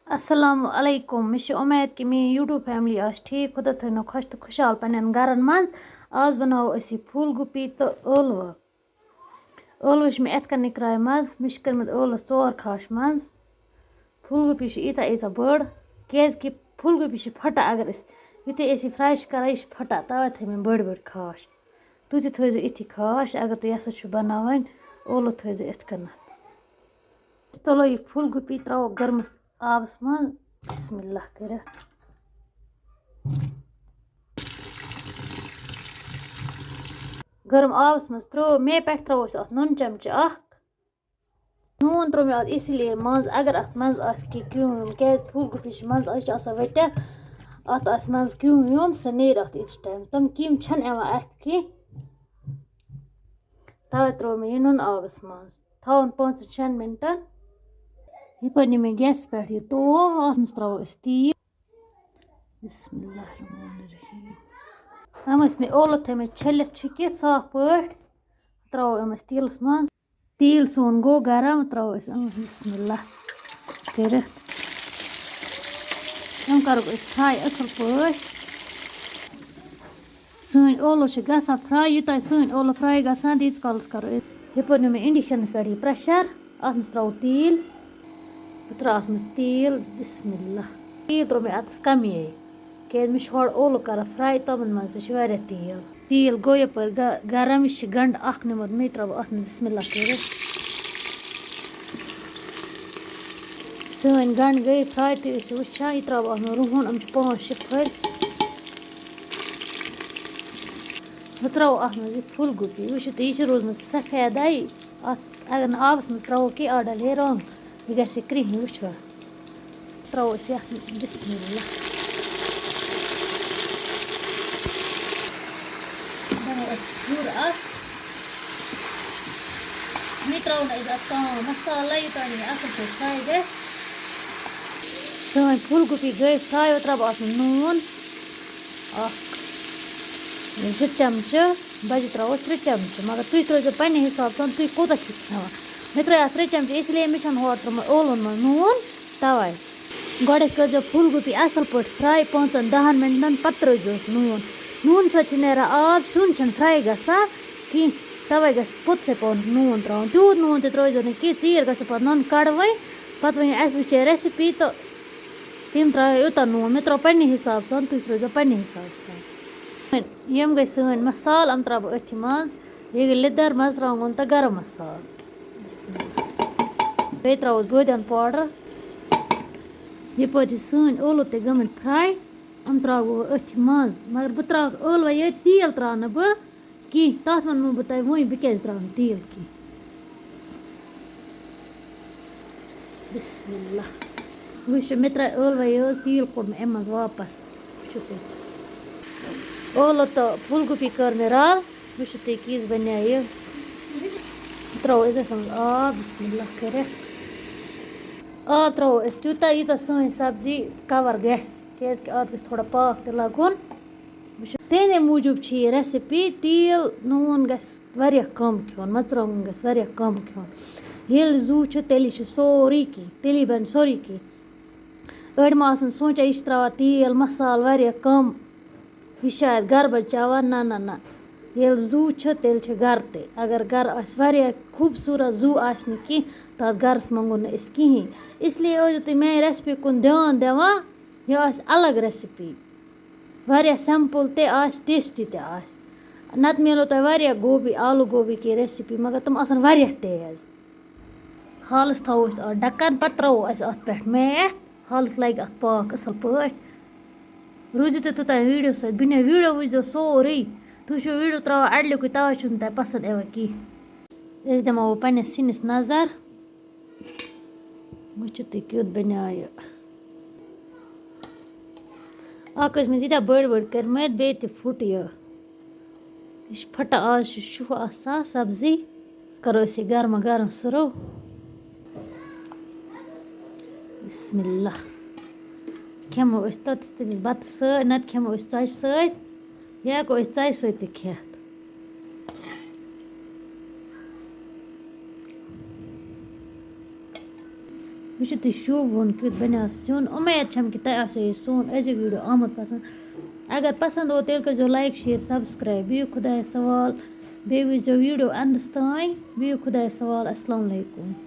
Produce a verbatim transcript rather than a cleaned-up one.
السلام علیکم، مےٚ چھِ اُمید کہِ میٛٲنۍ YouTube family آسہِ ٹھیٖک۔ خۄدا تھٲینو خۄش تہٕ خۄشحال پنٛنٮ۪ن گَرَن منٛز۔ آز بَناوو أسۍ یہِ پھوٗل گوٗپی تہٕ ٲلوٕ۔ ٲلوٕ چھِ مےٚ یِتھ کٔنۍ نِکرایہِ منٛز، مےٚ چھِ کٔرمٕتۍ ٲلوَس ژور کھاش منٛز۔ پھوٗل گوٗپی چھِ ییٖژاہ ییٖژاہ بٔڑ، کیٛازِکہِ پھوٗل گوٗپی چھِ پھَٹان، اگر أسۍ یُتھُے أسۍ یہِ fry چھِ کَران، یہِ چھِ پھَٹان، تَوَے تھٲے مےٚ بٔڑۍ بٔڑۍ کھاش۔ تُہۍ تہِ تھٲیزیو یِتھی کھاش، اگر تُہۍ یَژھان چھِو بَناوٕنۍ، ٲلوٕ تھٲیزیو یِتھ کٔنۍ۔ أسۍ تُلو یہِ پھوٗل گوٗپی، ترٛاوو گرمَس آبَس منٛز، بسم اللہ کٔرِتھ۔ گرم آبَس منٛز ترٛوو مےٚ، پٮ۪ٹھٕ ترٛاوو أسۍ اَتھ نُن چَمچہٕ اَکھ۔ نوٗن ترٛوو مےٚ اَتھ اسی لیے منٛز، اگر اَتھ منٛز آسہِ کینٛہہ کیوٚم ویوٚم، کیٛازِ پھوٗل گوٗپی چھِ منٛز، أسۍ چھِ آسان ؤٹِتھ، اَتھ آسہِ منٛز کیوٚم ویوٚم، سُہ نیرِ اَتھ ییٖتِس ٹایمَس۔ تِم کیٚمۍ چھَنہٕ یِوان اَتھِ کینٛہہ، تَوَے ترٛوو مےٚ یہِ نُن آبَس منٛز۔ تھاوُن پانٛژَن شٮ۪ن مِنٹَن۔ یہِ پَتہٕ نیوٗ مےٚ گیسَس پٮ۪ٹھ یہِ توو، اَتھ منٛز ترٛاوو أسۍ تیٖل۔ بسم اللہ الرحمن الرحیم۔ یِم ٲسۍ مےٚ ٲلوٕ تھٲیمٕتۍ چھٔلِتھ چھُکِتھ صاف پٲٹھۍ، ترٛاوو یِم أسۍ تیٖلَس منٛز۔ تیٖل سون گوٚو گرم، ترٛاوو أسۍ یِم بسم اللہ کٔرِتھ۔ یِم کَرو أسۍ fry اَصٕل پٲٹھۍ۔ سٲنۍ ٲلوٕ چھِ گژھان fry، یوٗتاہ سٲنۍ ٲلوٕ fry گژھان، تیٖتِس کالَس کَرو أسۍ۔ یَپٲرۍ نیوٗ مےٚ induction پٮ۪ٹھ یہِ pressure، اَتھ منٛز ترٛاوو تیٖل۔ بہٕ ترٛاوٕ اَتھ منٛز تیٖل، بسم اللہ۔ تیٖل ترٛوو مےٚ اَتَس کَمٕے، کیٛازِ مےٚ چھُ ہورٕ ٲلوٕ کَران fry، تِمَن منٛز تہِ چھِ واریاہ تیٖل۔ تیٖل گوٚو یَپٲرۍ گ-، گرم، یہِ چھِ گنٛڈٕ اَکھ نیوٗمُت، مےٚ ترٛاوٕ اَتھ منٛز بسم اللہ کٔرِتھ۔ سٲنۍ گنٛڈٕ گٔے fry، تُہۍ ٲسِو وٕچھان، یہِ ترٛاوٕ اَتھ منٛز رُہُن، یِم چھِ پانٛژھ شےٚ پھٔلۍ۔ بہٕ ترٛاوو اَتھ منٛز یہِ پھوٗل گوٗپی۔ وٕچھِو تُہۍ، یہِ چھِ روٗزمٕژ سفیدَے۔ اَتھ اگر نہٕ آبَس منٛز ترٛاوو کینٛہہ، اَتھ ڈَلہِ ہے رنٛگ، یہِ گژھِ کرٛہِنۍ۔ وٕچھوا، ترٛاوو أسۍ یَتھ منٛز۔ بسم اللہ۔ بَنٲو اَسہِ پھیُر اَکھ۔ وۄنۍ ترٛاوو نہٕ أسۍ اَتھ کانٛہہ مصالہٕ، یوٚتام یہِ اَصٕل پٲٹھۍ fry گژھِ۔ سٲنۍ پھوٗل گوٗپی گٔے fry، وۄنۍ ترٛاوٕ بہٕ اَتھ منٛز نوٗن۔ اَکھ زٕ چمچہٕ، بَجہِ ترٛاوو أسۍ ترٛےٚ چمچہٕ، مگر تُہۍ ترٛٲیزیو پنٛنہِ حساب سان، تُہۍ کوٗتاہ چھِو کھٮ۪وان۔ مےٚ ترٛٲے اَتھ ترٛےٚ چمچہٕ، اسی لیے مےٚ چھَنہٕ ہورٕ ترٛوومُت ٲلوَن منٛز نوٗن، تَوَے۔ گۄڈَے کٔرۍزیو پھوٗل گوٗپی اَصٕل پٲٹھۍ fry پانٛژَن دَہَن مِنٹَن، پَتہٕ ترٛٲیزیوس نوٗن۔ نوٗنہٕ سۭتۍ چھِ نیران آب، سیُن چھَنہٕ fry گژھان کِہیٖنۍ، تَوَے گژھِ پوٚتُسٕے پَہَن نوٗن ترٛاوُن۔ تیوٗت نوٗن تہِ ترٛٲیزیو نہٕ کینٛہہ، ژیٖر گژھِ پَتہٕ نُنہٕ کَڑوٕنۍ۔ پَتہٕ وۄنۍ اَسہِ وٕچھے recipe تہٕ تٔمۍ ترٛایو یوٗتاہ نوٗن، مےٚ ترٛوو پنٛنہِ حساب سان، تُہۍ ترٛٲیزیو پنٛنہِ حساب سان۔ یِم گٔے سٲنۍ مصالہٕ، یِم ترٛاوٕ بہٕ أتھی منٛز۔ یہِ گٔے لیٚدٕر، مرژٕوانٛگُن تہٕ گرم مصالہٕ۔ بسم اللہ۔ بیٚیہِ ترٛاووس بٲدیان powder۔ یَپٲرۍ چھِ سٲنۍ ٲلوٕ تہِ گٔمٕتۍ fry، یِم ترٛاوو أتھی منٛز۔ مگر بہٕ ترٛاوٕ ٲلوَے یٲتۍ، تیٖل ترٛاوٕ نہٕ بہٕ کینٛہہ، تَتھ وَنہٕ بہٕ تۄہہِ وۄنۍ بہٕ کیٛازِ ترٛاوٕ نہٕ تیٖل کینٛہہ۔ بسم اللہ۔ وٕچھِو، مےٚ ترٛٲے ٲلوَے یٲژ، تیٖل کوٚڑ مےٚ اَمہِ منٛز واپَس۔ وٕچھِو تُہۍ، ٲلوٕ تہٕ پھوٗل گوٗپی کٔر مےٚ رَل۔ وٕچھِو تُہۍ، کِژھ بَنے یہِ۔ ترٛاوو أسۍ اَتھ منٛز آب، بسم اللہ کٔرِتھ۔ آب ترٛاوو أسۍ تیوٗتاہ، ییٖژاہ سٲنۍ سبزی cover گژھِ، کیٛازِکہِ اَتھ گژھِ تھوڑا پاکھ تہِ لَگُن۔ وٕچھِو، تِہِنٛدے موٗجوٗب چھِ یہِ recipe، تیٖل، نوٗن گژھِ واریاہ کَم کھیوٚن، مرژٕوانٛگُن گژھِ واریاہ کَم کھیوٚن۔ ییٚلہِ زُو چھُ، تیٚلی چھُ سورُے کینٛہہ، تیٚلی بَنہِ سورُے کینٛہہ۔ أڑۍ ما آسَن سونٛچان، یہِ چھِ ترٛاوان تیٖل، مصالہٕ واریاہ کَم، یہِ چھِ شاید گَرٕ بَچاوان۔ نہ، نہ، نہ، ییٚلہِ زُو چھُ، تیٚلہِ چھِ گَرٕ تہِ۔ اگر گَرٕ آسہِ واریاہ خوٗبصوٗرت زُو آسہِ نہٕ کینٛہہ، تَتھ گَرَس منٛگو نہٕ أسۍ کِہیٖنۍ۔ اِسلیے ٲسۍزیو تُہۍ میٛانہِ recipe کُن دھیان دِوان، یہِ آسہِ الگ recipe۔ واریاہ simple تہِ آسہِ، tasty تہِ آسہِ۔ نَتہٕ میلو تۄہہِ واریاہ گوبی، آلوٗ گوبی کی recipe، مگر تِم آسَن واریاہ تیز۔ حالَس تھاوو أسۍ اَتھ ڈَکَن، پَتہٕ ترٛاوو أسۍ اَتھ پٮ۪ٹھ میتھ۔ حالَس لَگہِ اَتھ پاکھ اَصٕل پٲٹھۍ۔ روٗزِو تُہۍ توٚتام video سۭتۍ۔ بِنیو video وٕچھزیو سورُے۔ تُہۍ چھِو video ترٛاوان اَڑلیُکُے، تَوَے چھُنہٕ تۄہہِ پَسنٛد یِوان کینٛہہ۔ أسۍ دِمو وۄنۍ پنٛنِس سِنِس نظر۔ وٕچھِو تُہۍ کیُتھ بَنیو یہِ۔ اَکھ ٲسۍ مےٚ ییٖتیٛاہ بٔڑۍ بٔڑۍ کٔرمٕتۍ، بیٚیہِ تہِ پھُٹ یہِ۔ یہِ چھِ پھَٹان، آز چھِ شُہ آسان سبزی۔ کَرو أسۍ یہِ گرما گرم serve۔ بسم اللہ۔ کھٮ۪مو أسۍ تٔتِس تٔتِس بَتَس سۭتۍ، نَتہٕ کھٮ۪مو أسۍ ژۄچہِ سۭتۍ۔ یہِ ہٮ۪کو أسۍ ژۄچہِ سۭتۍ تہِ کھٮ۪تھ۔ وٕچھِو تُہۍ شوٗبوُن کیُتھ بَنیٛاو سیُن۔ اُمید چھَم کہِ تۄہہِ آسیو یہِ سون أزیُک video آمُت پَسنٛد۔ اگر پَسنٛد آو، تیٚلہِ کٔرۍزیو like، share، subscribe۔ بِہِو خۄدایَس حوال، بیٚیہِ وٕچھزیو video اَندَس تام۔ بِہِو خۄدایَس حوال۔ السلام علیکُم۔